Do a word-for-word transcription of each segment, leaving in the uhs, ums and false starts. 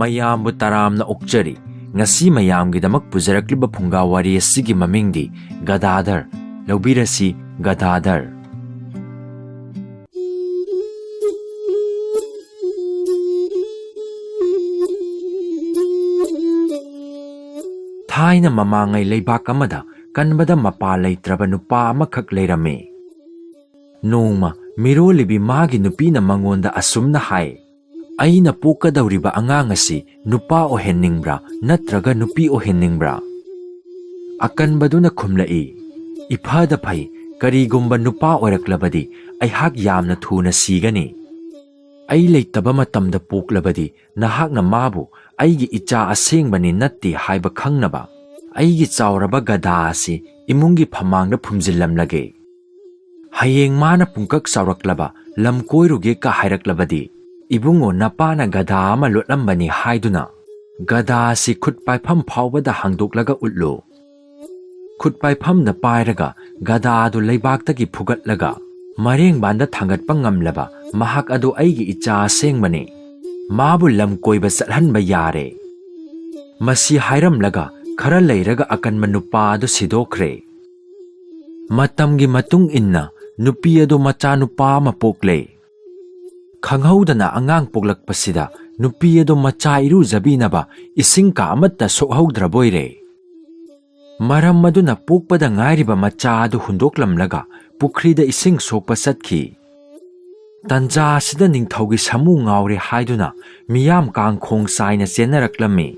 ꯃꯌꯥꯝꯕꯨ ꯇꯔꯥꯝꯅ ꯑꯣꯛꯆꯔꯤ꯫ ꯉꯁꯤ ꯃꯌꯥꯝꯒꯤꯗꯃꯛ ꯄꯨꯖꯔꯛꯂꯤꯕ ꯐꯨꯡꯒꯥ ꯋꯥꯔꯤ ꯑꯁꯤꯒꯤ ꯃꯃꯤꯡꯗꯤ ꯒꯗꯥꯗꯔ꯫ ꯂꯧꯕꯤꯔꯁꯤ, ꯒꯗꯥꯗꯔ꯫ ꯊꯥꯏꯅ ꯃꯃꯥꯡꯉꯩ ꯂꯩꯕꯥꯛ ꯑꯃꯗ ꯀꯟꯕꯗ ꯃꯄꯥ ꯂꯩꯇ꯭ꯔꯕ ꯅꯨꯄꯥ ꯑꯃꯈꯛ ꯂꯩꯔꯝꯃꯤ꯫ ꯅꯣꯡꯃ ꯃꯤꯔꯣꯜꯂꯤꯕꯤ ꯃꯥꯒꯤ ꯅꯨꯄꯤꯅ ꯃꯉꯣꯟꯗ ꯑꯁꯨꯝꯅ ꯍꯥꯏ, "ꯑꯩꯅ ꯄꯣꯛꯀꯗꯧꯔꯤꯕ ꯑꯉꯥꯡ ꯑꯁꯤ ꯅꯨꯄꯥ ꯑꯣꯏꯍꯟꯅꯤꯡꯕ꯭ꯔꯥ ꯅꯠꯇ꯭ꯔꯒ ꯅꯨꯄꯤ ꯑꯣꯏꯍꯟꯅꯤꯡꯕ꯭ꯔꯥ?" ꯑꯀꯟꯕꯗꯨꯅ ꯈꯨꯝꯂꯛꯏ, "ꯏꯐꯗ ꯐꯩ, ꯀꯔꯤꯒꯨꯝꯕ ꯅꯨꯄꯥ ꯑꯣꯏꯔꯛꯂꯕꯗꯤ ꯑꯩꯍꯥꯛ ꯌꯥꯝꯅ ꯊꯨꯅ ꯁꯤꯒꯅꯤ꯫ ꯑꯩ ꯂꯩꯇꯕ ꯃꯇꯝꯗ ꯄꯣꯛꯂꯕꯗꯤ ꯅꯍꯥꯛꯅ ꯃꯥꯕꯨ ꯑꯩꯒꯤ ꯏꯆꯥ ꯑꯁꯦꯡꯕꯅꯤ ꯅꯠꯇꯦ ꯍꯥꯏꯕ ꯈꯪꯅꯕ ꯑꯩꯒꯤ ꯆꯥꯎꯔꯕ ꯒꯙꯥ ꯑꯁꯤ ꯏꯃꯨꯡꯒꯤ ꯐꯃꯥꯡꯗ ꯐꯨꯝꯖꯤꯜꯂꯝꯂꯒꯦ꯫ ꯍꯌꯦꯡ ꯃꯥꯅ ꯄꯨꯡꯀꯛ ꯆꯥꯎꯔꯛꯂꯕ ꯂꯝ ꯀꯣꯏꯔꯨꯒꯦ ꯀ ꯍꯥꯏꯔꯛꯂꯕꯗꯤ, ꯏꯕꯨꯡꯉꯣ, ꯅꯄꯥꯅ ꯒꯙꯥ ꯑꯃ ꯂꯣꯠꯂꯝꯕꯅꯤ ꯍꯥꯏꯗꯨꯅ ꯒꯙꯥ ꯑꯁꯤ ꯈꯨꯠ ꯄꯥꯏꯐꯝ ꯐꯥꯎꯕꯗ ꯍꯥꯡꯗꯣꯛꯂꯒ ꯎꯠꯂꯨ꯫ ꯈꯨꯠ ꯄꯥꯏꯐꯝꯗ ꯄꯥꯏꯔꯒ ꯒꯙꯥ ꯑꯗꯨ ꯂꯩꯕꯥꯛꯇꯒꯤ ꯐꯨꯒꯠꯂꯒ ꯃꯔꯦꯡꯕꯥꯟꯗ ꯊꯥꯡꯒꯠꯄ ꯉꯝꯂꯕ ꯃꯍꯥꯛ ꯑꯗꯨ ꯑꯩꯒꯤ ꯏꯆꯥ ꯑꯁꯦꯡꯕꯅꯤ꯫ ꯃꯥꯕꯨ ꯂꯝ ꯀꯣꯏꯕ ꯆꯠꯍꯟꯕ ꯌꯥꯔꯦ꯫" ꯃꯁꯤ ꯍꯥꯏꯔꯝꯂꯒ ꯈꯔ ꯂꯩꯔꯒ ꯑꯀꯟꯕ ꯅꯨꯄꯥ ꯑꯗꯨ ꯁꯤꯗꯣꯛꯈ꯭ꯔꯦ꯫ ꯃꯇꯝꯒꯤ ꯃꯇꯨꯡ ꯏꯟꯅ ꯅꯨꯄꯤ ꯑꯗꯨ ꯃꯆꯥꯅꯨꯄꯥ ꯑꯃ ꯄꯣꯛꯂꯦ꯫ ꯈꯪꯍꯧꯗꯅ ꯑꯉꯥꯡ ꯄꯣꯛꯂꯛꯄꯁꯤꯗ ꯅꯨꯄꯤ ꯑꯗꯨ ꯃꯆꯥ ꯏꯔꯨꯖꯕꯤꯅꯕ ꯏꯁꯤꯡ ꯀꯥ ꯑꯃꯠꯇ ꯁꯣꯛꯍꯧꯗ꯭ꯔꯕꯣꯏꯔꯦ꯫ ꯃꯔꯝ ꯑꯗꯨꯅ ꯄꯣꯛꯄꯗ ꯉꯥꯏꯔꯤꯕ ꯃꯆꯥ ꯑꯗꯨ ꯍꯨꯟꯗꯣꯛꯂꯝꯂꯒ ꯄꯨꯈ꯭ꯔꯤꯗ ꯏꯁꯤꯡ ꯁꯣꯛꯄ ꯆꯠꯈꯤ꯫ ꯇꯟꯖꯥ ꯑꯁꯤꯗ ꯅꯤꯡꯊꯧꯒꯤ ꯁꯥꯃꯨ ꯉꯥꯎꯔꯦ ꯍꯥꯏꯗꯨꯅ ꯃꯤꯌꯥꯝ ꯀꯥꯡꯈꯣꯡ ꯆꯥꯏꯅ ꯆꯦꯟꯅꯔꯛꯂꯝꯃꯤ꯫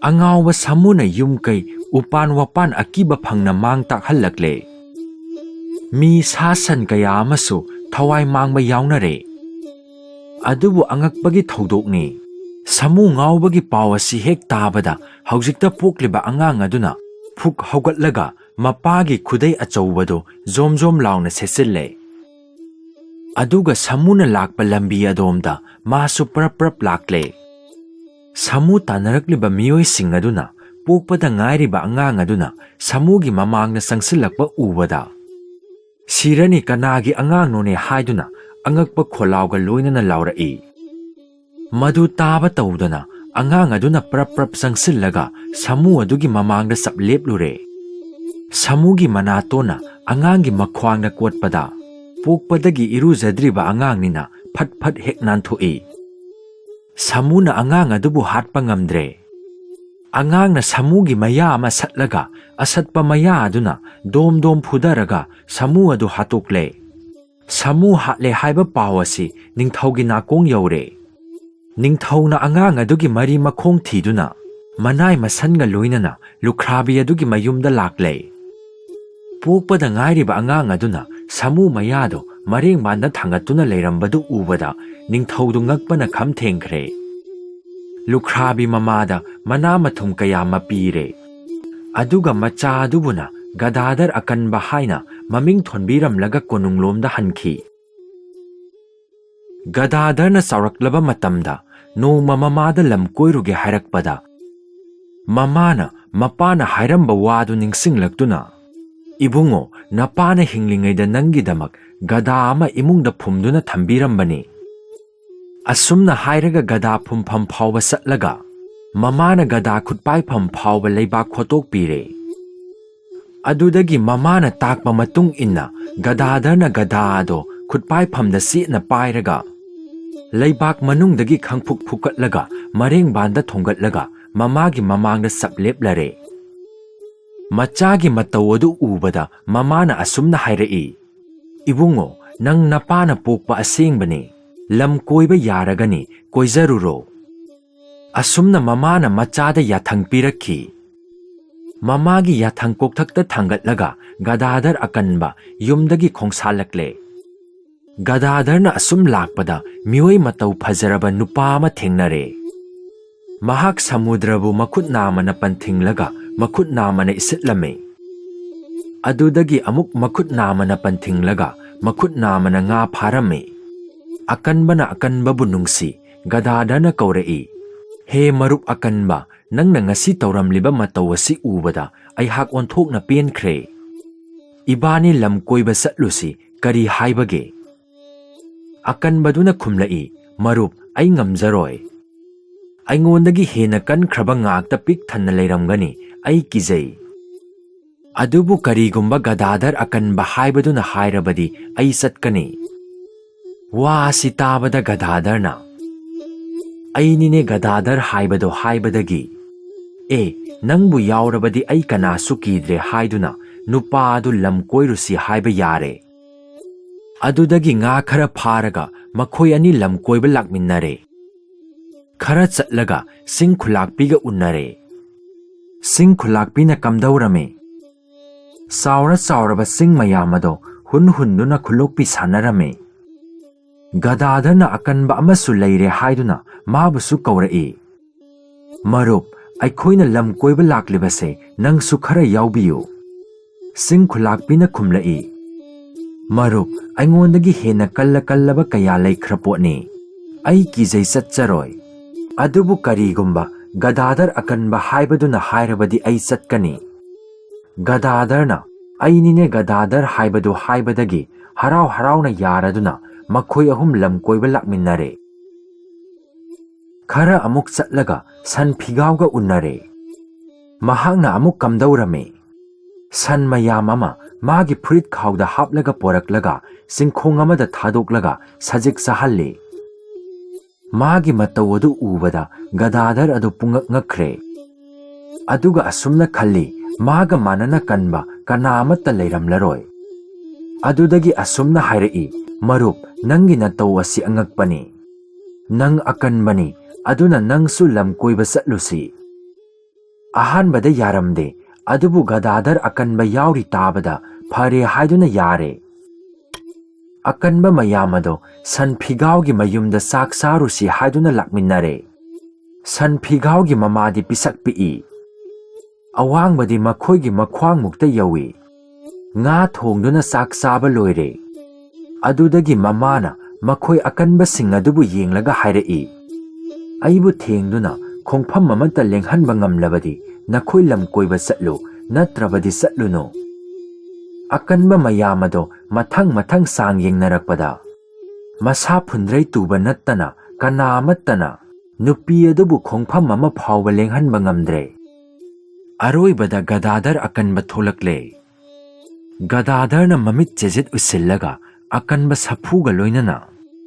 ꯑꯉꯥꯎꯕ ꯁꯥꯃꯨꯅ ꯌꯨꯝ ꯀꯩ, ꯎꯄꯥꯟ ꯋꯥꯄꯥꯟ ꯑꯀꯤꯕ ꯐꯪꯅ ꯃꯥꯡ ꯇꯥꯛꯍꯜꯂꯛꯂꯦ꯫ ꯃꯤ ꯁꯥ ꯁꯟ ꯀꯌꯥ ꯑꯃꯁꯨ ꯊꯋꯥꯏ ꯃꯥꯡꯕ ꯌꯥꯎꯅꯔꯦ꯫ ꯑꯗꯨꯕꯨ ꯑꯉꯛꯄꯒꯤ ꯊꯧꯗꯣꯛꯅꯤ꯫ ꯁꯥꯃꯨ ꯉꯥꯎꯕꯒꯤ ꯄꯥꯎ ꯑꯁꯤ ꯍꯦꯛ ꯇꯥꯕꯗ ꯍꯧꯖꯤꯛꯇ ꯄꯣꯛꯂꯤꯕ ꯑꯉꯥꯡ ꯑꯗꯨꯅ ꯐꯨꯛ ꯍꯧꯒꯠꯂꯒ ꯃꯄꯥꯒꯤ ꯈꯨꯗꯩ ꯑꯆꯧꯕꯗꯨ ꯖꯣꯝ ꯖꯣꯝ ꯂꯥꯎꯅ ꯁꯦꯠꯆꯤꯜꯂꯦ꯫ ꯑꯗꯨꯒ ꯁꯥꯃꯨꯅ ꯂꯥꯛꯄ ꯂꯝꯕꯤ ꯑꯗꯣꯝꯗ ꯃꯥꯁꯨ ꯄ꯭ꯔꯞ ꯄ꯭ꯔꯞ ꯂꯥꯛꯂꯦ꯫ ꯁꯥꯃꯨ ꯇꯥꯟꯅꯔꯛꯂꯤꯕ ꯃꯤꯑꯣꯏꯁꯤꯡ ꯑꯗꯨꯅ ꯄꯣꯛꯄꯗ ꯉꯥꯏꯔꯤꯕ ꯑꯉꯥꯡ ꯑꯗꯨꯅ ꯁꯥꯃꯨꯒꯤ ꯃꯃꯥꯡꯗ ꯆꯪꯁꯤꯜꯂꯛꯄ ꯎꯕꯗ, "ꯁꯤꯔꯅꯤ, ꯀꯅꯥꯒꯤ ꯑꯉꯥꯡꯅꯣꯅꯦ?" ꯍꯥꯏꯗꯨꯅ ꯑꯉꯛꯄ ꯈꯣꯜꯂꯥꯎꯒ ꯂꯣꯏꯅꯅ ꯂꯥꯎꯔꯛꯏ꯫ ꯃꯗꯨ ꯇꯥꯕ ꯇꯧꯗꯅ ꯑꯉꯥꯡ ꯑꯗꯨꯅ ꯄ꯭ꯔꯞ ꯄ꯭ꯔꯞ ꯆꯪꯁꯤꯜꯂꯒ ꯁꯥꯃꯨ ꯑꯗꯨꯒꯤ ꯃꯃꯥꯡꯗ ꯆꯞ ꯂꯦꯞꯂꯨꯔꯦ꯫ ꯁꯥꯃꯨꯒꯤ ꯃꯅꯥꯇꯣꯟꯅ ꯑꯉꯥꯡꯒꯤ ꯃꯈ꯭ꯋꯥꯡꯗ ꯀꯣꯠꯄꯗ, ꯄꯣꯛꯄꯗꯒꯤ ꯏꯔꯨꯖꯗ꯭ꯔꯤꯕ ꯑꯉꯥꯡꯅꯤꯅ ꯐꯠ ꯐꯠ ꯍꯦꯛ ꯅꯥꯟꯊꯣꯛꯏ꯫ ꯁꯥꯃꯨꯅ ꯑꯉꯥꯡ ꯑꯗꯨꯕꯨ ꯍꯥꯠꯄ ꯉꯝꯗ꯭ꯔꯦ꯫ ꯑꯉꯥꯡꯅ ꯁꯥꯃꯨꯒꯤ ꯃꯌꯥ ꯑꯃ ꯁꯠꯂꯒ, ꯑꯁꯠꯄ ꯃꯌꯥ ꯑꯗꯨꯅ ꯗꯣꯝ ꯗꯣꯝ ꯐꯨꯗꯔꯒ ꯁꯥꯃꯨ ꯑꯗꯨ ꯍꯥꯠꯇꯣꯛꯂꯦ꯫ ꯁꯥꯃꯨ ꯍꯥꯠꯂꯦ ꯍꯥꯏꯕ ꯄꯥꯎ ꯑꯁꯤ ꯅꯤꯡꯊꯧꯒꯤ ꯅꯥꯀꯣꯡ ꯌꯧꯔꯦ꯫ ꯅꯤꯡꯊꯧꯅ ꯑꯉꯥꯡ ꯑꯗꯨꯒꯤ ꯃꯔꯤ ꯃꯈꯣꯡ ꯊꯤꯗꯨꯅ ꯃꯅꯥꯏ ꯃꯁꯟꯒ ꯂꯣꯏꯅꯅ ꯂꯨꯈ꯭ꯔꯥꯕꯤ ꯑꯗꯨꯒꯤ ꯃꯌꯨꯝꯗ ꯂꯥꯛꯂꯦ꯫ ꯄꯣꯛꯄꯗ ꯉꯥꯏꯔꯤꯕ ꯑꯉꯥꯡ ꯑꯗꯨꯅ ꯁꯥꯃꯨ ꯃꯌꯥꯗꯨ ꯃꯔꯦꯡꯕꯥꯟꯗ ꯊꯥꯡꯒꯠꯇꯨꯅ ꯂꯩꯔꯝꯕꯗꯨ ꯎꯕꯗ ꯅꯤꯡꯊꯧꯗꯨ ꯉꯛꯄꯅ ꯈꯝ ꯊꯦꯡꯈ꯭ꯔꯦ꯫ ꯂꯨꯈ꯭ꯔꯥꯕꯤ ꯃꯃꯥꯗ ꯃꯅꯥ ꯃꯊꯨꯝ ꯀꯌꯥ ꯑꯃ ꯄꯤꯔꯦ꯫ ꯑꯗꯨꯒ ꯃꯆꯥ ꯑꯗꯨꯕꯨꯅ ꯒꯗꯥꯗꯔ ꯑꯀꯟꯕ ꯍꯥꯏꯅ ꯃꯃꯤꯡ ꯊꯣꯟꯕꯤꯔꯝꯂꯒ ꯀꯣꯅꯨꯡꯂꯣꯝꯗ ꯍꯟꯈꯤ꯫ ꯒꯗꯥꯗꯔꯅ ꯆꯥꯎꯔꯛꯂꯕ ꯃꯇꯝꯗ ꯅꯣꯡꯃ ꯃꯃꯥꯗ ꯂꯝ ꯀꯣꯏꯔꯨꯒꯦ ꯍꯥꯏꯔꯛꯄꯗ, ꯃꯃꯥꯅ ꯃꯄꯥꯅ ꯍꯥꯏꯔꯝꯕ ꯋꯥꯗꯨ ꯅꯤꯡꯁꯤꯡꯂꯛꯇꯨꯅ, "ꯏꯕꯨꯡꯉꯣ, ꯅꯄꯥꯅ ꯍꯤꯡꯂꯤꯉꯩꯗ ꯅꯪꯒꯤꯗꯃꯛ ꯒꯗꯥ ꯑꯃ ꯏꯃꯨꯡꯗ ꯐꯨꯝꯗꯨꯅ ꯊꯝꯕꯤꯔꯝꯕꯅꯤ"꯫ ꯑꯁꯨꯝꯅ ꯍꯥꯏꯔꯒ ꯒꯗꯥ ꯐꯨꯝꯐꯝ ꯐꯥꯎꯕ ꯆꯠꯂꯒ ꯃꯃꯥꯅ ꯒꯗꯥ ꯈꯨꯠꯄꯥꯏꯐꯝ ꯐꯥꯎꯕ ꯂꯩꯕꯥꯛ ꯈꯣꯠꯇꯣꯛꯄꯤꯔꯦ꯫ ꯑꯗꯨꯗꯒꯤ ꯃꯃꯥꯅ ꯇꯥꯛꯄ ꯃꯇꯨꯡ ꯏꯟꯅ ꯒꯗꯥꯗꯔꯅ ꯒꯗꯥ ꯑꯗꯣ ꯈꯨꯠꯄꯥꯏꯐꯝꯗ ꯆꯦꯠꯅ ꯄꯥꯏꯔꯒ ꯂꯩꯕꯥꯛ ꯃꯅꯨꯡꯗꯒꯤ ꯈꯪꯐꯨꯛ ꯐꯨꯀꯠꯂꯒ ꯃꯔꯦꯡꯕꯥꯟꯗ ꯊꯣꯡꯒꯠꯂꯒ ꯃꯃꯥꯒꯤ ꯃꯃꯥꯡꯗ ꯆꯞ ꯂꯦꯞꯂꯔꯦ꯫ ꯃꯆꯥꯒꯤ ꯃꯇꯧ ꯑꯗꯨ ꯎꯕꯗ ꯃꯃꯥꯅ ꯑꯁꯨꯝꯅ ꯍꯥꯏꯔꯛꯏ, "ꯏꯕꯨꯡꯉꯣ, ꯅꯪ ꯅꯄꯥꯅ ꯄꯣꯛꯄ ꯑꯁꯦꯡꯕꯅꯤ꯫ ꯂꯝ ꯀꯣꯏꯕ ꯌꯥꯔꯒꯅꯤ, ꯀꯣꯏꯖꯔꯨꯔꯣ"꯫ ꯑꯁꯨꯝꯅ ꯃꯃꯥꯅ ꯃꯆꯥꯗ ꯌꯥꯊꯪ ꯄꯤꯔꯛꯈꯤ꯫ ꯃꯃꯥꯒꯤ ꯌꯥꯊꯪ ꯀꯣꯛꯊꯛꯇ ꯊꯥꯡꯒꯠꯂꯒ ꯒꯗꯥꯗꯔ ꯑꯀꯟꯕ ꯌꯨꯝꯗꯒꯤ ꯈꯣꯡꯁꯥꯜꯂꯛꯂꯦ꯫ ꯒꯗꯥꯗꯔꯅ ꯑꯁꯨꯝ ꯂꯥꯛꯄꯗ ꯃꯤꯑꯣꯏ ꯃꯇꯧ ꯐꯖꯔꯕ ꯅꯨꯄꯥ ꯑꯃ ꯊꯦꯡꯅꯔꯦ꯫ ꯃꯍꯥꯛ ꯁꯃꯨꯗ꯭ꯔꯕꯨ ꯃꯈꯨꯠ ꯅꯥꯝꯃꯅ ꯄꯟꯊꯤꯡꯂꯒ ꯃꯈꯨꯠ ꯅꯥꯝꯃꯅ ꯏꯁꯤꯠꯂꯝꯃꯤ꯫ ꯑꯗꯨꯗꯒꯤ ꯑꯃꯨꯛ ꯃꯈꯨꯠ ꯅꯥꯝꯃꯅ ꯄꯟꯊꯤꯡꯂꯒ ꯃꯈꯨꯠ ꯅꯥꯝꯃꯅ ꯉꯥ ꯐꯥꯔꯝꯃꯤ꯫ ꯑꯀꯟꯕꯅ ꯑꯀꯟꯕꯕꯨ ꯅꯨꯡꯁꯤ ꯒꯗꯥꯗꯔꯅ ꯀꯧꯔꯛꯏ, "ꯍꯦ ꯃꯔꯨꯞ ꯑꯀꯟꯕ, ꯅꯪꯅ ꯉꯁꯤ ꯇꯧꯔꯝꯂꯤꯕ ꯃꯇꯧ ꯑꯁꯤ ꯎꯕꯗ ꯑꯩꯍꯥꯛ ꯑꯣꯟꯊꯣꯛꯅ ꯄꯦꯟꯈ꯭ꯔꯦ꯫ ꯏꯕꯥꯅꯤ ꯂꯝ ꯀꯣꯏꯕ ꯆꯠꯂꯨꯁꯤ, ꯀꯔꯤ ꯍꯥꯏꯕꯒꯦ?" ꯑꯀꯟꯕꯗꯨꯅ ꯈꯨꯝꯂꯛꯏ, "ꯃꯔꯨꯞ, ꯑꯩ ꯉꯝꯖꯔꯣꯏ꯫ ꯑꯩꯉꯣꯟꯗꯒꯤ ꯍꯦꯟꯅ ꯀꯟꯈ꯭ꯔꯕ ꯉꯥꯛꯇ ꯄꯤꯛ ꯊꯟꯅ ꯂꯩꯔꯝꯒꯅꯤ꯫ ꯑꯩ ꯀꯤꯖꯩ꯫ ꯑꯗꯨꯕꯨ ꯀꯔꯤꯒꯨꯝꯕ ꯒꯗꯥꯗꯔ ꯑꯀꯟꯕ ꯍꯥꯏꯕꯗꯨꯅ ꯍꯥꯏꯔꯕꯗꯤ ꯑꯩ ꯆꯠꯀꯅꯤ"꯫ ꯋꯥ ꯑꯁꯤ ꯇꯥꯕꯗ ꯒꯗꯥꯗꯔꯅ, "ꯑꯩꯅꯤꯅꯦ ꯒꯗꯥꯗꯔ ꯍꯥꯏꯕꯗꯣ" ꯍꯥꯏꯕꯗꯒꯤ, "ꯑꯦ, ꯅꯪꯕꯨ ꯌꯥꯎꯔꯕꯗꯤ ꯑꯩ ꯀꯅꯥꯁꯨ ꯀꯤꯗ꯭ꯔꯦ" ꯍꯥꯏꯗꯨꯅ ꯅꯨꯄꯥ ꯑꯗꯨ ꯂꯝ ꯀꯣꯏꯔꯨꯁꯤ ꯍꯥꯏꯕ ꯌꯥꯔꯦ꯫ ꯑꯗꯨꯗꯒꯤ ꯉꯥ ꯈꯔ ꯐꯥꯔꯒ ꯃꯈꯣꯏ ꯑꯅꯤ ꯂꯝ ꯀꯣꯏꯕ ꯂꯥꯛꯃꯤꯟꯅꯔꯦ꯫ ꯈꯔ ꯆꯠꯂꯒ ꯁꯤꯡ ꯈꯨꯂꯥꯛꯄꯤꯒ ꯎꯅꯔꯦ꯫ ꯁꯤꯡ ꯈꯨꯂꯥꯛꯄꯤꯅ ꯀꯝꯗꯧꯔꯝꯃꯤ꯫ ꯆꯥꯎꯔ ꯆꯥꯎꯔꯕ ꯁꯤꯡ ꯃꯌꯥꯝ ꯑꯗꯣ ꯍꯨꯟ ꯍꯨꯟꯗꯨꯅ ꯈꯨꯂꯣꯛꯄꯤ ꯁꯥꯟꯅꯔꯝꯃꯤ꯫ ꯒꯗꯥꯗꯔꯅ ꯑꯀꯟꯕ ꯑꯃꯁꯨ ꯂꯩꯔꯦ ꯍꯥꯏꯗꯨꯅ ꯃꯥꯕꯨꯁꯨ ꯀꯧꯔꯛꯏ꯫ "ꯃꯔꯨꯞ, ꯑꯩꯈꯣꯏꯅ ꯂꯝ ꯀꯣꯏꯕ ꯂꯥꯛꯂꯤꯕꯁꯦ ꯅꯪꯁꯨ ꯈꯔ ꯌꯥꯎꯕꯤꯌꯨ"꯫ ꯁꯤꯡ ꯈꯨꯂꯥꯛꯄꯤꯅ ꯈꯨꯝꯂꯛꯏ, "ꯃꯔꯨꯞ, ꯑꯩꯉꯣꯟꯗꯒꯤ ꯍꯦꯟꯅ ꯀꯜꯂ ꯀꯜꯂꯕ ꯀꯌꯥ ꯂꯩꯈ꯭ꯔ ꯄꯣꯠꯅꯤ꯫ ꯑꯩ ꯀꯤꯖꯩ, ꯆꯠꯆꯔꯣꯏ꯫ ꯑꯗꯨꯕꯨ ꯀꯔꯤꯒꯨꯝꯕ ꯒꯗꯥꯗꯔ ꯑꯀꯟꯕ ꯍꯥꯏꯕꯗꯨꯅ ꯍꯥꯏꯔꯕꯗꯤ ꯑꯩ ꯆꯠꯀꯅꯤ"꯫ ꯒꯗꯥꯗꯔꯅ, "ꯑꯩꯅꯤꯅꯦ ꯒꯗꯥꯗꯔ ꯍꯥꯏꯕꯗꯨ" ꯍꯥꯏꯕꯗꯒꯤ ꯍꯔꯥꯎ ꯍꯔꯥꯎꯅ ꯌꯥꯔꯗꯨꯅ ꯃꯈꯣꯏ ꯑꯍꯨꯝ ꯂꯝ ꯀꯣꯏꯕ ꯂꯥꯛꯃꯤꯟꯅꯔꯦ꯫ ꯈꯔ ꯑꯃꯨꯛ ꯆꯠꯂꯒ ꯁꯟ ꯐꯤꯒꯥꯎꯒ ꯎꯅꯔꯦ꯫ ꯃꯍꯥꯛꯅ ꯑꯃꯨꯛ ꯀꯝꯗꯧꯔꯝꯃꯤ꯫ ꯁꯟ ꯃꯌꯥꯝ ꯑꯃ ꯃꯥꯒꯤ ꯐꯨꯔꯤꯠ ꯈꯥꯎꯗ ꯍꯥꯞꯂꯒ ꯄꯣꯔꯛꯂꯒ ꯆꯤꯡꯈꯣꯡ ꯑꯃꯗ ꯊꯥꯗꯣꯛꯂꯒ ꯁꯖꯤꯛ ꯆꯥꯍꯜꯂꯤ꯫ ꯃꯥꯒꯤ ꯃꯇꯧ ꯑꯗꯨ ꯎꯕꯗ ꯒꯗꯥꯗꯔ ꯑꯗꯨ ꯄꯨꯡꯉꯛ ꯉꯛꯈ꯭ꯔꯦ꯫ ꯑꯗꯨꯒ ꯑꯁꯨꯝꯅ ꯈꯜꯂꯤ, "ꯃꯥꯒ ꯃꯥꯟꯅꯅ ꯀꯟꯕ ꯀꯅꯥ ꯑꯃꯠꯇ ꯂꯩꯔꯝꯂꯔꯣꯏ"꯫ ꯑꯗꯨꯗꯒꯤ ꯑꯁꯨꯝꯅ ꯍꯥꯏꯔꯛꯏ, "ꯃꯔꯨꯞ, ꯅꯪꯒꯤ ꯅꯇꯧ ꯑꯁꯤ ꯑꯉꯛꯄꯅꯤ꯫ ꯅꯪ ꯑꯀꯟꯕꯅꯤ, ꯑꯗꯨꯅ ꯅꯪꯁꯨ ꯂꯝ ꯀꯣꯏꯕ ꯆꯠꯂꯨꯁꯤ"꯫ ꯑꯍꯥꯟꯕꯗ ꯌꯥꯔꯝꯗꯦ, ꯑꯗꯨꯕꯨ ꯒꯗꯥꯗꯔ ꯑꯀꯟꯕ ꯌꯥꯎꯔꯤ ꯇꯥꯕꯗ ꯐꯔꯦ ꯍꯥꯏꯗꯨꯅ ꯌꯥꯔꯦ꯫ ꯑꯀꯟꯕ ꯃꯌꯥꯝ ꯑꯗꯣ ꯁꯟ ꯐꯤꯒꯥꯎꯒꯤ ꯃꯌꯨꯝꯗ ꯆꯥꯛ ꯆꯥꯔꯨꯁꯤ ꯍꯥꯏꯗꯨꯅ ꯂꯥꯛꯃꯤꯟꯅꯔꯦ꯫ ꯁꯟ ꯐꯤꯒꯥꯎꯒꯤ ꯃꯃꯥꯗꯤ ꯄꯤꯁꯛ ꯄꯤꯛꯏ꯫ ꯑꯋꯥꯡꯕꯗꯤ ꯃꯈꯣꯏꯒꯤ ꯃꯈ꯭ꯋꯥꯡꯃꯨꯛꯇ ꯌꯧꯏ꯫ ꯉꯥ ꯊꯣꯡꯗꯨꯅ ꯆꯥꯛ ꯆꯥꯕ ꯂꯣꯏꯔꯦ꯫ ꯑꯗꯨꯗꯒꯤ ꯃꯃꯥꯅ ꯃꯈꯣꯏ ꯑꯀꯟꯕꯁꯤꯡ ꯑꯗꯨꯕꯨ ꯌꯦꯡꯂꯒ ꯍꯥꯏꯔꯛꯏ, "ꯑꯩꯕꯨ ꯊꯦꯡꯗꯨꯅ ꯈꯣꯡꯐꯝ ꯑꯃꯠꯇ ꯂꯦꯡꯍꯟꯕ ꯉꯝꯂꯕꯗꯤ ꯅꯈꯣꯏ ꯂꯝ ꯀꯣꯏꯕ ꯆꯠꯂꯨ, ꯅꯠꯇ꯭ꯔꯕꯗꯤ ꯆꯠꯂꯨꯅꯨ"꯫ ꯑꯀꯟꯕ ꯃꯌꯥꯝ ꯑꯗꯣ ꯃꯊꯪ ꯃꯊꯪ ꯆꯥꯡ ꯌꯦꯡꯅꯔꯛꯄꯗ, ꯃꯁꯥ ꯐꯨꯟꯗ꯭ꯔꯩ ꯇꯨꯕ ꯅꯠꯇꯅ ꯀꯅꯥ ꯑꯃꯠꯇꯅ ꯅꯨꯄꯤ ꯑꯗꯨꯕꯨ ꯈꯣꯡꯐꯝ ꯑꯃ ꯐꯥꯎꯕ ꯂꯦꯡꯍꯟꯕ ꯉꯝꯗ꯭ꯔꯦ꯫ ꯑꯔꯣꯏꯕꯗ ꯒꯗꯥꯗꯔ ꯑꯀꯟꯕ ꯊꯣꯛꯂꯛꯂꯦ꯫ ꯒꯗꯥꯗꯔꯅ ꯃꯃꯤꯠ ꯆꯦꯖꯦꯠ ꯎꯏꯁꯤꯜꯂꯒ ꯑꯀꯟꯕ ꯁꯥꯐꯨꯒ ꯂꯣꯏꯅꯅ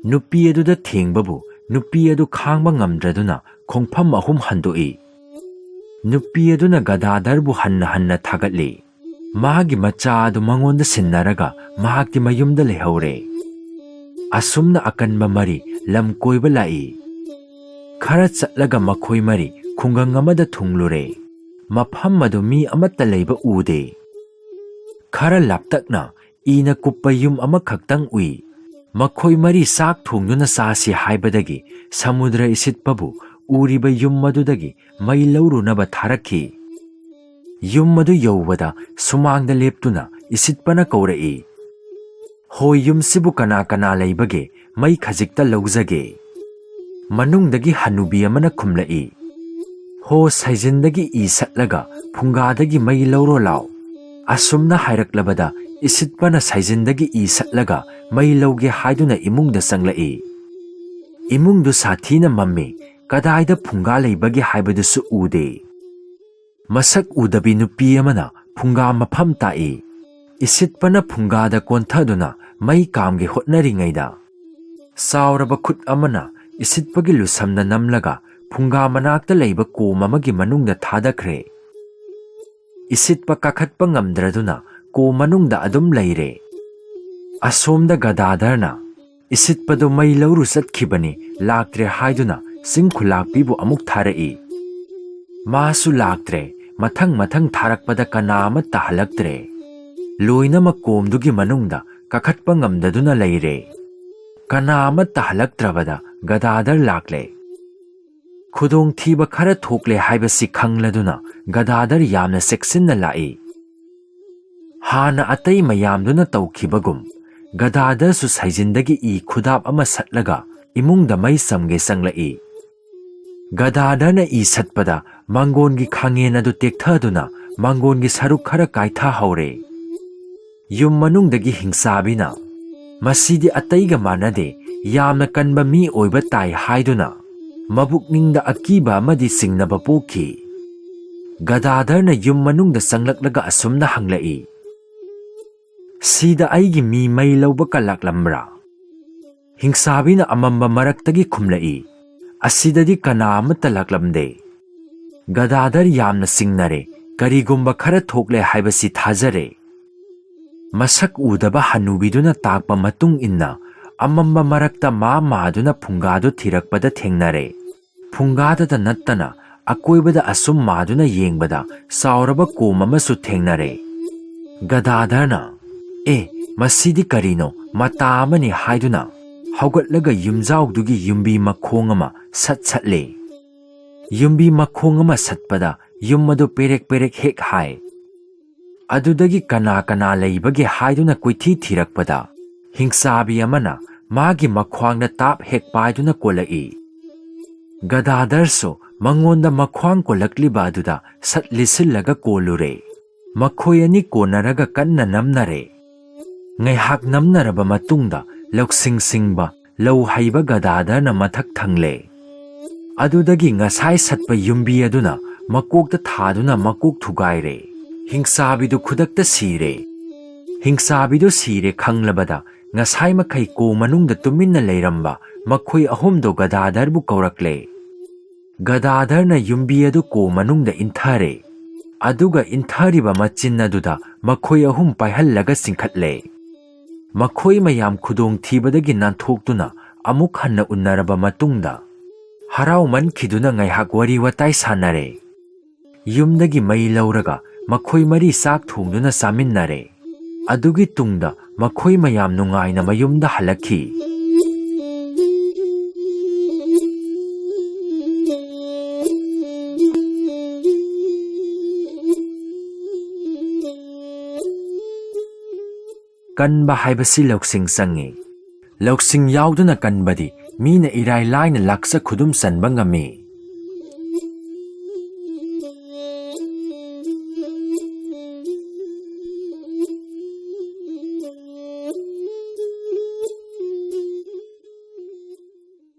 ꯅꯨꯄꯤ ꯑꯗꯨꯗ ꯊꯦꯡꯕꯕꯨ ꯅꯨꯄꯤ ꯑꯗꯨ ꯈꯥꯡꯕ ꯉꯝꯗ꯭ꯔꯗꯨꯅ ꯈꯣꯡꯐꯝ ꯑꯍꯨꯝ ꯍꯟꯗꯣꯛꯏ꯫ ꯅꯨꯄꯤ ꯑꯗꯨꯅ ꯒꯗꯥꯗꯔꯕꯨ ꯍꯟꯅ ꯍꯟꯅ ꯊꯥꯒꯠꯂꯤ꯫ ꯃꯥꯒꯤ ꯃꯆꯥ ꯑꯗꯨ ꯃꯉꯣꯟꯗ ꯁꯤꯟꯅꯔꯒ ꯃꯍꯥꯛꯇꯤ ꯃꯌꯨꯝꯗ ꯂꯩꯍꯧꯔꯦ꯫ ꯑꯁꯨꯝꯅ ꯑꯀꯟꯕ ꯃꯔꯤ ꯂꯝ ꯀꯣꯏꯕ ꯂꯥꯛꯏ꯫ ꯈꯔ ꯆꯠꯂꯒ ꯃꯈꯣꯏ ꯃꯔꯤ ꯈꯨꯡꯒꯪ ꯑꯃꯗ ꯊꯨꯡꯂꯨꯔꯦ꯫ ꯃꯐꯝ ꯑꯗꯨ ꯃꯤ ꯑꯃꯠꯇ ꯂꯩꯕ ꯎꯗꯦ꯫ ꯈꯔ ꯂꯥꯞꯇꯛꯅ ꯏꯅ ꯀꯨꯞꯄ ꯌꯨꯝ ꯑꯃꯈꯛꯇꯪ ꯎꯏ꯫ ꯃꯈꯣꯏ ꯃꯔꯤ ꯆꯥꯛ ꯊꯣꯡꯗꯨꯅ ꯆꯥꯁꯤ ꯍꯥꯏꯕꯗꯒꯤ ꯁꯃꯨꯗ꯭ꯔ ꯏꯁꯤꯠꯄꯕꯨ ꯎꯔꯤꯕ ꯌꯨꯝ ꯑꯗꯨꯗꯒꯤ ꯃꯩ ꯂꯧꯔꯨꯅꯕ ꯊꯥꯔꯛꯈꯤ꯫ ꯌꯨꯝ ꯑꯗꯨ ꯌꯧꯕꯗ ꯁꯨꯃꯥꯡꯗ ꯂꯦꯞꯇꯨꯅ ꯏꯁꯤꯠꯄꯅ ꯀꯧꯔꯛꯏ, "ꯍꯣꯏ, ꯌꯨꯝꯁꯤꯕꯨ ꯀꯅꯥ ꯀꯅꯥ ꯂꯩꯕꯒꯦ? ꯃꯩ ꯈꯖꯤꯛꯇ ꯂꯧꯖꯒꯦ꯫" ꯃꯅꯨꯡꯗꯒꯤ ꯍꯅꯨꯕꯤ ꯑꯃꯅ ꯈꯨꯝꯂꯛꯏ, "ꯍꯣ, ꯁꯥꯏꯖꯤꯟꯗꯒꯤ ꯏ ꯁꯠꯂꯒ ꯐꯨꯡꯒꯥꯗꯒꯤ ꯃꯩ ꯂꯧꯔꯣ ꯂꯥꯎ꯫" ꯑꯁꯨꯝꯅ ꯍꯥꯏꯔꯛꯂꯕꯗ ꯏꯁꯤꯠꯄꯅ ꯁꯥꯏꯖꯤꯟꯗꯒꯤ ꯏ ꯁꯠꯂꯒ ꯃꯩ ꯂꯧꯒꯦ ꯍꯥꯏꯗꯨꯅ ꯏꯃꯨꯡꯗ ꯆꯪꯂꯛꯏ꯫ ꯏꯃꯨꯡꯗꯨ ꯁꯥꯊꯤꯅ ꯃꯝꯃꯤ꯫ ꯀꯗꯥꯏꯗ ꯐꯨꯡꯒꯥ ꯂꯩꯕꯒꯦ ꯍꯥꯏꯕꯗꯨꯁꯨ ꯎꯗꯦ꯫ ꯃꯁꯛ ꯎꯗꯕꯤ ꯅꯨꯄꯤ ꯑꯃꯅ ꯐꯨꯡꯒꯥ ꯃꯐꯝ ꯇꯥꯛꯏ꯫ ꯏꯁꯤꯠꯄꯅ ꯐꯨꯡꯒꯥꯗ ꯀꯣꯟꯊꯗꯨꯅ ꯃꯩ ꯀꯥꯝꯒꯦ ꯍꯣꯠꯅꯔꯤꯉꯩꯗ, ꯆꯥꯎꯔꯕ ꯈꯨꯠ ꯑꯃꯅ ꯏꯁꯤꯠꯄꯒꯤ ꯂꯨꯁꯝꯗ ꯅꯝꯂꯒ ꯐꯨꯡꯒꯥ ꯃꯅꯥꯛꯇ ꯂꯩꯕ ꯀꯣꯝ ꯑꯃꯒꯤ ꯃꯅꯨꯡꯗ ꯊꯥꯗꯈ꯭ꯔꯦ꯫ ꯏꯁꯤꯠꯄ ꯀꯥꯈꯠꯄ ꯉꯝꯗ꯭ꯔꯗꯨꯅ ꯀꯣꯝ ꯃꯅꯨꯡꯗ ꯑꯗꯨꯝ ꯂꯩꯔꯦ꯫ ꯑꯁꯣꯝꯗ ꯒꯗꯥꯗꯔꯅ ꯏꯁꯤꯠꯄꯗꯨ ꯃꯩ ꯂꯧꯔꯨ ꯆꯠꯈꯤꯕꯅꯤ, ꯂꯥꯛꯇ꯭ꯔꯦ ꯍꯥꯏꯗꯨꯅ ꯆꯤꯡ ꯈꯨꯂꯥꯛꯄꯤꯕꯨ ꯑꯃꯨꯛ ꯊꯥꯔꯛꯏ꯫ ꯃꯥꯁꯨ ꯂꯥꯛꯇ꯭ꯔꯦ꯫ ꯃꯊꯪ ꯃꯊꯪ ꯊꯥꯔꯛꯄꯗ ꯀꯅꯥ ꯑꯃꯠꯇ ꯍꯜꯂꯛꯇ꯭ꯔꯦ꯫ ꯂꯣꯏꯅꯃꯛ ꯀꯣꯝꯗꯨꯒꯤ ꯃꯅꯨꯡꯗ ꯀꯥꯈꯠꯄ ꯉꯝꯗꯗꯨꯅ ꯂꯩꯔꯦ꯫ ꯀꯅꯥ ꯑꯃꯠꯇ ꯍꯜꯂꯛꯇ꯭ꯔꯕꯗ ꯒꯗꯥꯗꯔ ꯂꯥꯛꯂꯦ꯫ ꯈꯨꯗꯣꯡꯊꯤꯕ ꯈꯔ ꯊꯣꯛꯂꯦ ꯍꯥꯏꯕꯁꯤ ꯈꯪꯂꯗꯨꯅ ꯒꯗꯥꯗꯔ ꯌꯥꯝꯅ ꯆꯦꯛꯁꯤꯟꯅ ꯂꯥꯛꯏ꯫ ꯍꯥꯟꯅ ꯑꯇꯩ ꯃꯌꯥꯝꯗꯨꯅ ꯇꯧꯈꯤꯕꯒꯨꯝ, ꯒꯗꯥꯗꯔꯁꯨ ꯁꯥꯏꯖꯤꯟꯗꯒꯤ ꯏ ꯈꯨꯗꯥꯞ ꯑꯃ ꯁꯠꯂꯒ ꯏꯃꯨꯡꯗ ꯃꯩ ꯆꯝꯒꯦ ꯆꯪꯂꯛꯏ꯫ ꯒꯗꯥꯗꯔꯅ ꯏ ꯁꯠꯄꯗ ꯃꯥꯡꯒꯣꯟꯒꯤ ꯈꯥꯡꯉꯦꯟ ꯑꯗꯨ ꯇꯦꯛꯊꯗꯨꯅ ꯃꯥꯡꯒꯣꯟꯒꯤ ꯁꯔꯨꯛ ꯈꯔ ꯀꯥꯏꯊꯍꯧꯔꯦ꯫ ꯌꯨꯝ ꯃꯅꯨꯡꯗꯒꯤ ꯍꯤꯡꯆꯥꯕꯤꯅ, "ꯃꯁꯤꯗꯤ ꯑꯇꯩꯒ ꯃꯥꯟꯅꯗꯦ, ꯌꯥꯝꯅ ꯀꯟꯕ ꯃꯤ ꯑꯣꯏꯕ ꯇꯥꯏ ꯍꯥꯏꯗꯨꯅ ꯃꯕꯨꯛꯅꯤꯡꯗ ꯑꯀꯤꯕ ꯑꯃꯗꯤ ꯆꯤꯡꯅꯕ ꯄꯣꯛꯈꯤ꯫ ꯒꯗꯥꯙꯔꯅ ꯌꯨꯝ ꯃꯅꯨꯡꯗ ꯆꯪꯂꯛꯂꯒ ꯑꯁꯨꯝꯅ ꯍꯪꯂꯛꯏ, "ꯁꯤꯗ ꯑꯩꯒꯤ ꯃꯤ ꯃꯩ ꯂꯧꯕ ꯀꯜꯂꯛꯂꯝꯕ꯭ꯔꯥ?" ꯍꯤꯡꯁꯥꯕꯤꯅ ꯑꯃꯝꯕ ꯃꯔꯛꯇꯒꯤ ꯈꯨꯝꯂꯛꯏ, "ꯑꯁꯤꯗꯗꯤ ꯀꯅꯥ ꯑꯃꯠꯇ ꯂꯥꯛꯂꯝꯗꯦ꯫" ꯒꯗꯥꯙꯔ ꯌꯥꯝꯅ ꯆꯤꯡꯅꯔꯦ꯫ "ꯀꯔꯤꯒꯨꯝꯕ ꯈꯔ ꯊꯣꯛꯂꯦ ꯍꯥꯏꯕꯁꯤ ꯊꯥꯖꯔꯦ꯫" ꯃꯁꯛ ꯎꯗꯕ ꯍꯅꯨꯕꯤꯗꯨꯅ ꯇꯥꯛꯄ ꯃꯇꯨꯡ ꯏꯟꯅ ꯑꯃꯝꯕ ꯃꯔꯛꯇ ꯃꯥ ꯃꯥꯗꯨꯅ ꯐꯨꯡꯒꯥꯗꯨ ꯊꯤꯔꯛꯄꯗ ꯊꯦꯡꯅꯔꯦ꯫ ꯐꯨꯡꯒꯥꯗꯇ ꯅꯠꯇꯅ ꯑꯀꯣꯏꯕꯗ ꯑꯁꯨꯝ ꯃꯥꯗꯨꯅ ꯌꯦꯡꯕꯗ ꯆꯥꯎꯔꯕ ꯀꯣꯝ ꯑꯃꯁꯨ ꯊꯦꯡꯅꯔꯦ꯫ ꯒꯗꯥꯙꯔꯅ, "ꯑꯦ, ꯃꯁꯤꯗꯤ ꯀꯔꯤꯅꯣ? ꯃꯇꯥ ꯑꯃꯅꯤ" ꯍꯥꯏꯗꯨꯅ ꯍꯧꯒꯠꯂꯒ ꯌꯨꯝꯖꯥꯎꯗꯨꯒꯤ ꯌꯨꯝꯕꯤ ꯃꯈꯣꯡ ꯑꯃ ꯁꯠ ꯁꯠꯂꯦ꯫ ꯌꯨꯝꯕꯤ ꯃꯈꯣꯡ ꯑꯃ ꯁꯠꯄꯗ ꯌꯨꯝ ꯑꯗꯨ ꯄꯦꯔꯦꯛ ꯄꯦꯔꯦꯛ ꯍꯦꯛ ꯍꯥꯏ꯫ ꯑꯗꯨꯗꯒꯤ ꯀꯅꯥ ꯀꯅꯥ ꯂꯩꯕꯒꯦ ꯍꯥꯏꯗꯨꯅ ꯀꯣꯏꯊꯤ ꯊꯤꯔꯛꯄꯗ ꯍꯤꯡꯆꯥꯕꯤ ꯑꯃꯅ ꯃꯥꯒꯤ ꯃꯈ꯭ꯋꯥꯡꯗ ꯇꯥꯞ ꯍꯦꯛ ꯄꯥꯏꯗꯨꯅ ꯀꯣꯜꯂꯛꯏ꯫ ꯒꯗꯥꯙꯔꯁꯨ ꯃꯉꯣꯟꯗ ꯃꯈ꯭ꯋꯥꯡ ꯀꯣꯜꯂꯛꯂꯤꯕ ꯑꯗꯨꯗ ꯁꯠ ꯂꯤꯁꯤꯜꯂꯒ ꯀꯣꯜꯂꯨꯔꯦ꯫ ꯃꯈꯣꯏ ꯑꯅꯤ ꯀꯣꯟꯅꯔꯒ ꯀꯟꯅ ꯅꯝꯅꯔꯦ꯫ ꯉꯥꯏꯍꯥꯛ ꯅꯝꯅꯔꯕ ꯃꯇꯨꯡꯗ ꯂꯧꯁꯤꯡ ꯁꯤꯡꯕ, ꯂꯧ ꯍꯩꯕ ꯒꯗꯥꯙꯔꯅ ꯃꯊꯛ ꯊꯪꯂꯦ꯫ ꯑꯗꯨꯗꯒꯤ ꯉꯁꯥꯏ ꯁꯠꯄ ꯌꯨꯝꯕꯤ ꯑꯗꯨꯅ ꯃꯀꯣꯛꯇ ꯊꯥꯗꯨꯅ ꯃꯀꯣꯛ ꯊꯨꯒꯥꯏꯔꯦ꯫ ꯍꯤꯡꯆꯥꯕꯤꯗꯨ ꯈꯨꯗꯛꯇ ꯁꯤꯔꯦ꯫ ꯍꯤꯡꯆꯥꯕꯤꯗꯨ ꯁꯤꯔꯦ ꯈꯪꯂꯕꯗ ꯉꯁꯥꯏ ꯃꯈꯩ ꯀꯣ ꯃꯅꯨꯡꯗ ꯇꯨꯃꯤꯟꯅ ꯂꯩꯔꯝꯕ ꯃꯈꯣꯏ ꯑꯍꯨꯝꯗꯣ ꯒꯗꯥꯙꯔꯕꯨ ꯀꯧꯔꯛꯂꯦ꯫ ꯒꯗꯥꯙꯔꯅ ꯌꯨꯝꯕꯤ ꯑꯗꯨ ꯀꯣ ꯃꯅꯨꯡꯗ ꯏꯟꯊꯔꯦ꯫ ꯑꯗꯨꯒ ꯏꯟꯊꯔꯤꯕ ꯃꯆꯤꯟ ꯑꯗꯨꯗ ꯃꯈꯣꯏ ꯑꯍꯨꯝ ꯄꯥꯏꯍꯜꯂꯒ ꯆꯤꯡꯈꯠꯂꯦ꯫ ꯃꯈꯣꯏ ꯃꯌꯥꯝ ꯈꯨꯗꯣꯡꯊꯤꯕꯗꯒꯤ ꯅꯥꯟꯊꯣꯛꯇꯨꯅ ꯑꯃꯨꯛ ꯍꯟꯅ ꯎꯅꯔꯕ ꯃꯇꯨꯡꯗ ꯍꯔꯥꯎꯃꯟꯈꯤꯗꯨꯅ ꯉꯥꯏꯍꯥꯛ ꯋꯥꯔꯤ ꯋꯥꯇꯥꯏ ꯁꯥꯟꯅꯔꯦ꯫ ꯌꯨꯝꯗꯒꯤ ꯃꯩ ꯂꯧꯔꯒ ꯃꯈꯣꯏ ꯃꯔꯤ ꯆꯥꯛ ꯊꯣꯡꯗꯨꯅ ꯆꯥꯃꯤꯟꯅꯔꯦ꯫ ꯑꯗꯨꯒꯤ ꯇꯨꯡꯗ ꯃꯈꯣꯏ ꯃꯌꯥꯝ ꯅꯨꯡꯉꯥꯏꯅ ꯃꯌꯨꯝꯗ ꯍꯜꯂꯛꯈꯤ꯫ ꯀꯟꯕ ꯍꯥꯏꯕꯁꯤ ꯂꯧꯁꯤꯡ ꯆꯪꯏ꯫ ꯂꯧꯁꯤꯡ ꯌꯥꯎꯗꯅ ꯀꯟꯕꯗꯤ ꯃꯤꯅ ꯏꯔꯥꯏ ꯂꯥꯏꯅ ꯂꯥꯛꯆ ꯈꯨꯗꯨꯝ ꯆꯟꯕ ꯉꯝꯃꯤ꯫